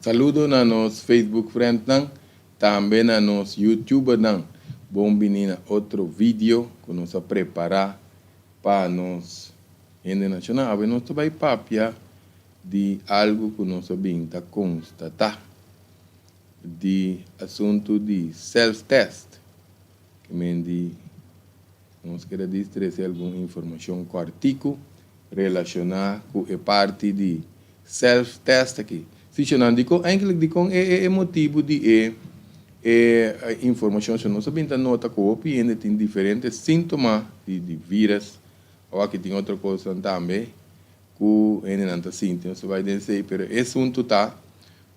Saludo na nos Facebook friendnan, tambe na nos YouTubernan. Bon bini na otro video ku nos a prepará pa nos hende nashonal. Awe nos ta bai papia di algu ku nos a bin ta konstatá di asuntu di self-test. Ke men di nos keda dis trese algun informashon kòrtiku relashoná ku e parti di self-test aki. Si shonnan dikon eindelijk dikon e e motibu di e e informashon shon nos a bin ta nota ku hopi hende tin diferente síntoma di di vírus awor aki tin otro kosnan tambe ku hendenan ta sinti nos ta bai den esei pero e asuntu ta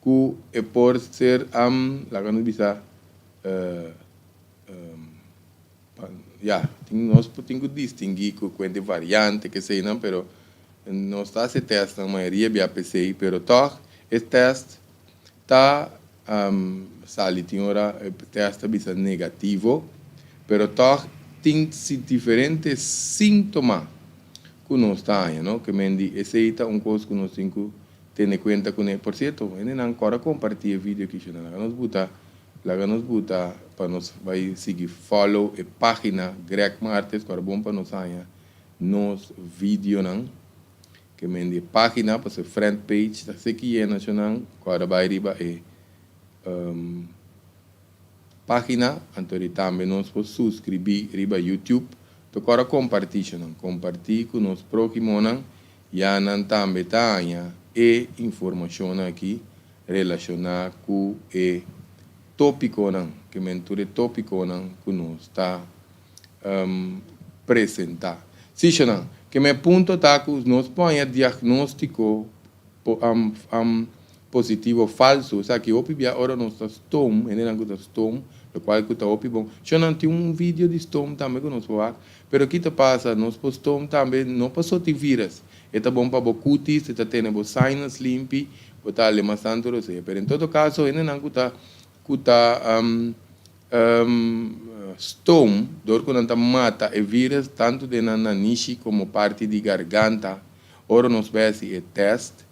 ku e por ser laga nos bisa Ya, tin nos por tin ku distinguí ku kuente variante keseinan, pero nos ta hasi tèstnan mayoria bia p'esei, pero tòg e tèst ta sali tin ora e tèst ta bisa negativo, pero tòg tin si diferente síntoma ku nos ta haña, no? Ke men di esei ta un kos ku nos tin ku tene kuenta kuné. Por sierto, hendenan kòrda kompartí e video aki, shonnan. Laga nos buta Laga nos buta pa nos bai sigui follow e pagina Greg Martes ku a bon pa nos haña nos videonan. Ke men di e pagina pa su friend page ta seki yena shonnan ku a bai riba e pagina anto di tambe nos por suscribi riba YouTube. Tokora komparti shonnan, komparti ku nos prokimonan ya nan tambe ta haña e informashonnan aki relashoná ku e tópikonan, ke men tur e tópikonan ku nos ta presentá. Sí, shonnan, ke men punto ta ku nos por haña diagnóstiko positivo falsu. Esaki hopi bia ora nos ta stoom, hendenan ku ta stoom, lokual ku ta hopi bon. Shonnan, tin un video di stoom tambe ku nos por wak. Pero ki ta pasa, nos por stoom tambe no paso tin vírus. E ta bon pa bo cutis, e ta tene bo sinus limpi, bo ta ale mas tantu rosea. Pero en todo caso, hendenan cu ta cu ta stoom, dor cu nan ta mata e virus tantu den nan nanishi como parti di garganta, ora nos bai haci e test,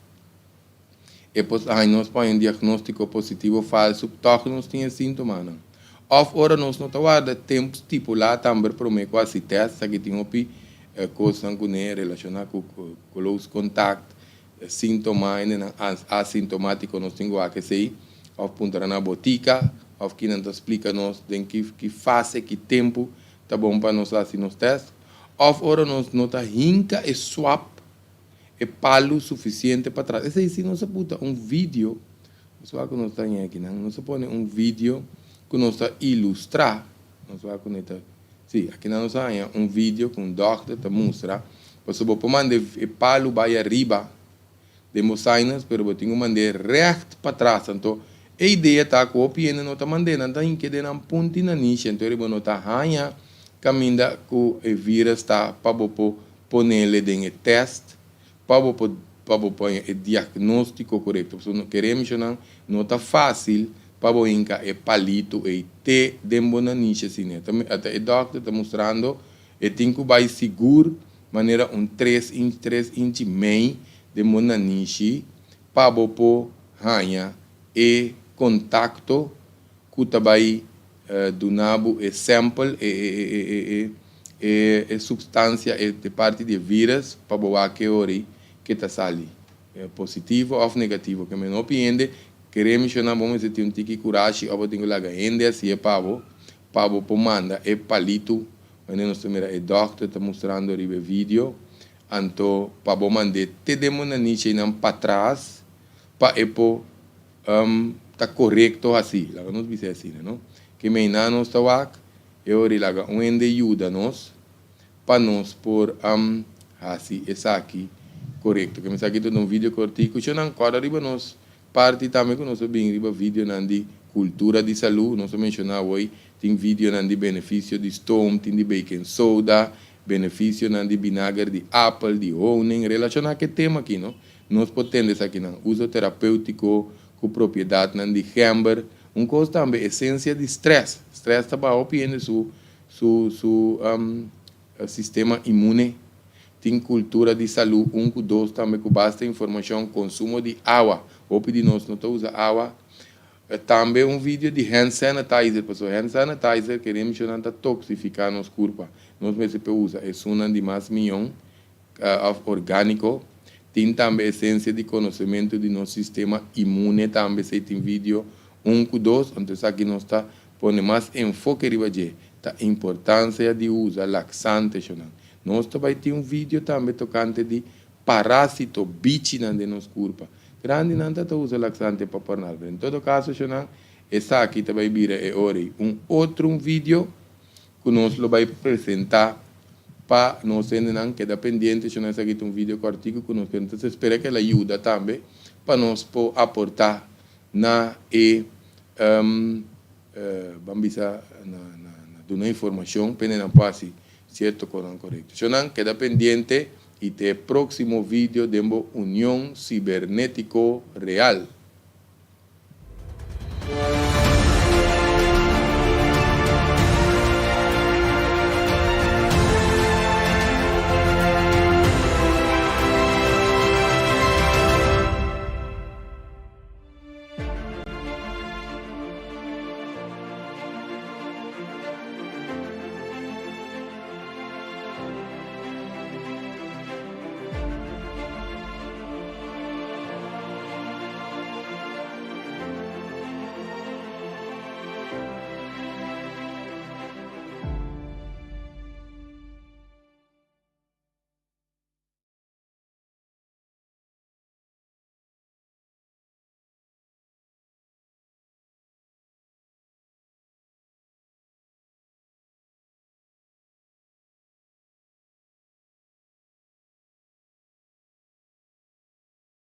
e por haña nos por haña un diagnostico positivo o falso, tog nos tin e sintomanan. Of ora nos no ta warda tempo stipulá tambe promé ku hasi test, esaki tin hopi kosnan kuné relashoná ku close contact, síntoma, hendenan asintomátiko nos tin ku wak esei, of puntra na botika, of kinan ta splika nos den ki ki fase, ki tempu ta bon pa nos hasi nos test. Of ora nos no ta hinka e swab e palu sufisiente pa tras. Esei si nos a buta un video, nos wak ku nos ta haña akinan, nos a pone un video ku nos ta ilustrá, nos wak ku no ta, si, akinan nos a haña un video ku un dòkter ta mustra, pasobra bo por manda e palu bai ariba den bo sinus, pero bo tin ku mand'é règt patras. Anto e idea ta ku hopi hende no ta mand'é, nan ta hink'é den nan punti nanishi, anto riba no ta haña kaminda ku e vírus ta pa bo por ponele den e test pa bo por pa bo poña e diagnóstiko korekto. Pasobra no kere mishonan no ta fásil pa bo hinka e palito ei te den bo nanishi asina. E ta ata e dòkter ta mustrando e tin ku bai sigur manera un tres inch tres inch i mei den bo nanishi pa bo por haña e kontakto ku ta bai duna bo e sample, e e e e substancia, e parti di e virus pa bo wak ke ora ei ke ta sali positivo of negativo. Ke men hopi hende kere mishona bo mester tin un tiki kurashi of bo tin ku laga hende hasié pa bo, pa bo por manda e palitu wanneer nos ta mira e dokter ta mustrando riba e video, anto pa bo mand'é te den bo nanishi einan patras pa e por ta korekto hasi, laga nos bisa asina no, ke meinan nos ta wak e ora i laga un hende yuda nos pa nos por hasi esaki korekto. Ke esaki ta un video kortiku, shownan kòrda riba nos parti tambe ku nos a bin riba videonan di kultura di salú, nos a menshoná awor tin videonan di benefisio di stoom, tin di baking soda, benefisionan di binager di apel, di honing, relashoná ku e tema aki no. Nos por tende esakinan, uso terapéutiko ku propiedatnan di gember. Un kos tambe, esensia di strès. Strès ta baha hopi hende su su su sistema inmune. Tin Kultura di Salú un ku dos tambe ku basta informashon, konsumo di awa, hopi di nos no ta usa awa. Tambe un video di hand sanitizer, pasobra hand sanitizer kere mishonnan ta toksifiká nos kurpa. Nos mester por usa esunnan di mas mion òf orgániko. Tin tambe esensia di konosementu di nos sistema imune tambe esei tin video un ku dos, anto esaki nos ta pone mas enfoke riba dje, ta importansia di usa laksante shonnan. Nos ta bai tin un video tambe tokante di parásito, bichinan den nos kurpa. Grandinan ta ta usa laksante pa pornal, pero en todo kaso shonnan esaki ta bai bira e ora ei un otro un video ku nos lo bai presentá pa nos hendenan. Keda pendiente shonnan, esaki ta un video kòrtiku ku nos kere ta spera ku el a yuda tambe pa nos por aportá na e ban bisa na duna informashon p'e nan por hasi sierto konan korekto. Shonnan keda pendiente i te e próksimo video den bo Union Sibernetiko Real.